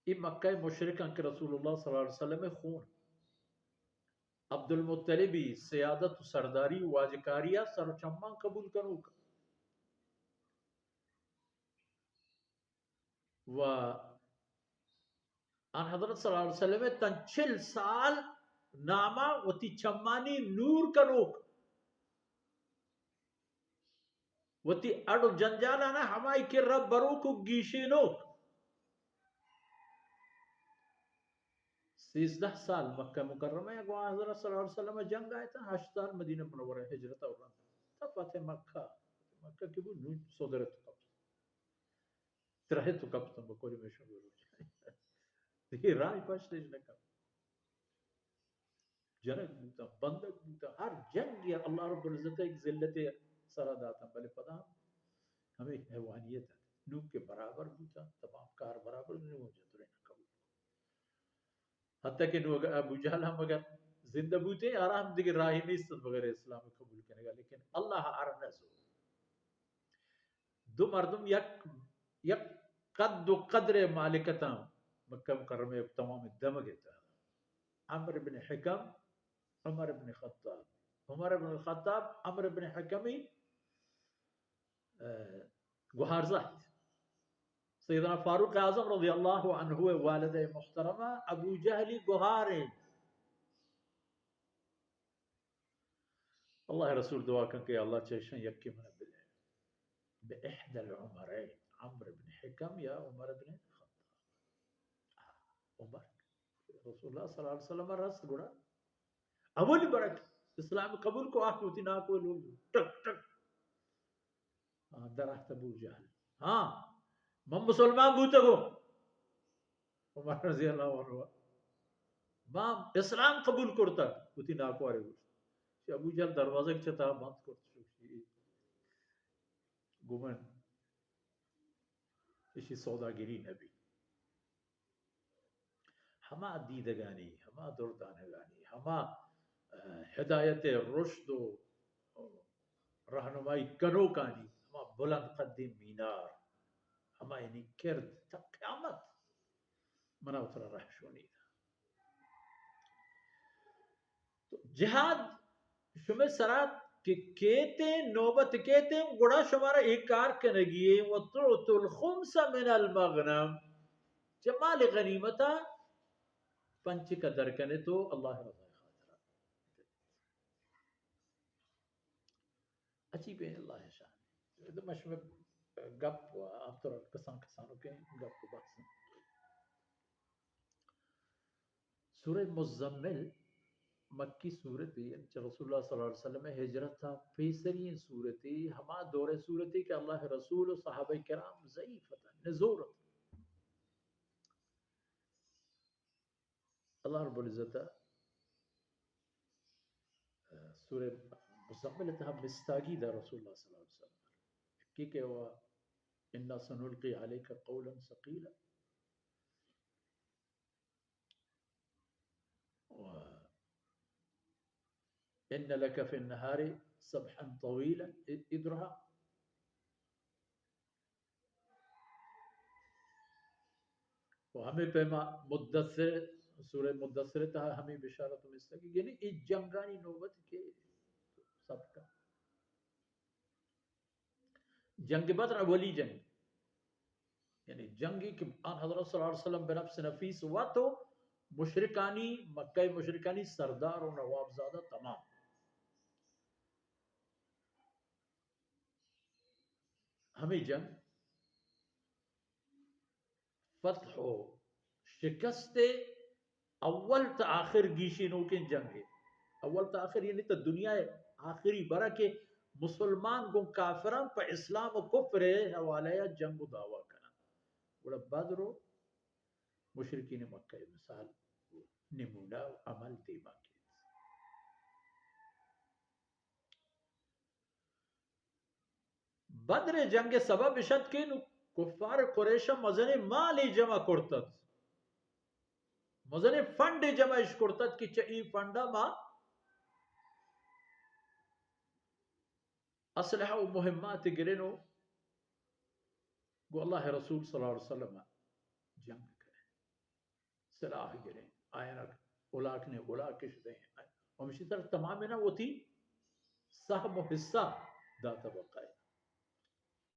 اے مکہ مشرکاں کہ رسول اللہ صلی اللہ علیہ وسلم خون، عبدالمطلبی سیادت و سرداری و واجکاری ء سر و چمان قبول کنوک و آن حضرت صلی اللہ علیہ وسلم تن چل سال ناما وتی چمانی نور کنوک، وتی اڈ و جنجالانا ہمائی کہ رب بروک و گیشینوک۔ سیزدہ سال مکہ مکرمہ یا گوان حضرت صلی اللہ علیہ وسلم جنگ آئے تا، ہشت سال مدینہ منورہ ہجرت اور رند تا فتح مکہ۔ مکہ کی بود نون صدرت کپت، ترہت و کپتن بکلی میشن بروچ۔ دیگه راہ پشتش نکن۔ جنگ بوتن، بندگ بوتن، ہر جنگ یا اللہ رب العزت ایک ذلت سرا داتن، بلے پدا ہم ہمیں حیوانیت ہے۔ نو کہ برابر بوتن، تمام کار برابر، نو جترے نہ قبول۔ حتی کہ نو اگر ابو جہل ہم اگر زندہ بوتے، آرا ہم دیگه راہی نیست بغیر اسلام قبول کرنے کا، لیکن اللہ آرا نہ زور۔ دو مردم یک، یک قد و قدر مالکتاں مکہ مکرمہ تمام دمگ ات۔ عمرو بن حکم، عمر بن خطاب۔ عمر بن خطاب، عمرو بن حکمی، اه، گوہارزات۔ سیدنا فاروق اعظم رضی اللہ عنہ والد محترمہ ابو جہلی گوہاریں۔ اللہ رسول دعا کن کہ اللہ چیشن یکی من بدے۔ بإحدى العمرين، عمرو بن حکم یا عمر بن خطاب۔ عمر، رسول اللہ صلی اللہ علیہ وسلم رست گڑا اولی برک اسلام قبول کو، آ کوتی ناکو لوگ ٹک ٹک۔ ہاں، درات ابو جہل۔ ہاں، من مسلمان بوتگو۔ عمر رضی اللہ عنہ۔ ما اسلام قبول کرتا، وتی ناکوارے گوشت۔ چہ ابو جہل دروازہ چہ تہا بند کرت، شوشی۔ گمن، اشی سوداگری نبی۔ ہما دیدگانی، ہما دردانگانی، ہما، اه، ہدایت رشد و رہنمائی کنوکانی ہما بلند قدیں مینار، ہما یعنی کرد تا قیامت منا و ترا رہشونی دا۔ تو جہاد شمئے سرا کہ کیتیں، نوبت کیتیں، گڑا شمارا اے کار کنگی ایں، و تعطوا الخمس من المغنم، چہ مال غنیمتا پنچکا در کنے تو اللہ رضا خاطرا۔ عجیبیں اللہ شان۔ ادا ما شمئے گپ و ہمترا کسان کسانو کہ گپ و بحث۔ سورہ مزمل مکی سورتے، یعنی چہ رسول اللہ صلی اللہ علیہ وسلم ہجرت پیسری سورتے، ہما دور سورتے کہ اللہ رسول و صحابہ کرام ضعیف اتن، نزور اتن۔ اللہ رب العزت، اه، سورہ مزمل تہا مستاگی دا رسول اللہ صلی اللہ علیہ وسلم۔ کی کہ ہوا، انا سنلقی علیک قولا ثقیلا۔ و ان لک فی النهار سبحا طویلا، ادرها۔ و ہمے پیما مدثر، سورہ مدثر تہا ہمے بشارت مستگی، یعنی اے جنگانی نوبت کہ سبقا۔ جنگ بدر اولی جنگ، یعنی جنگی کہ آن حضرت صلی اللہ علیہ وسلم بنفس نفیس وت و مشرکانی، مکہ مشرکانی سردار و نواب زادہ تمام۔ ہمے جنگ فتح و شکست اول تا آخر گیشینوکیں جنگے۔ اول تا آخر یعنی تا دنیا آخری برا کہ مسلمان گوں کافراں پہ اسلام و کفر حوالہ یا جنگ و دعویٰ کنن۔ گڑا بدر و مشرکین مکہ مثال نمونہ و عمل دیما کیت۔ بدر جنگ سبب اشت کہ نو کفار قریش مزن مالی جمع کرتت، مزن فنڈ جمع اش کرتت کہ چہ ای فنڈا ما اسلحہ و مہمات گرن و گو اللہ رسول صلی اللہ علیہ وسلم جنگ کرن۔ سلاہ گریں، آیانا الاکنیں الاکش دیں، ہمشی سر تمامیں وتی سہم و حصہ داتا بقایا۔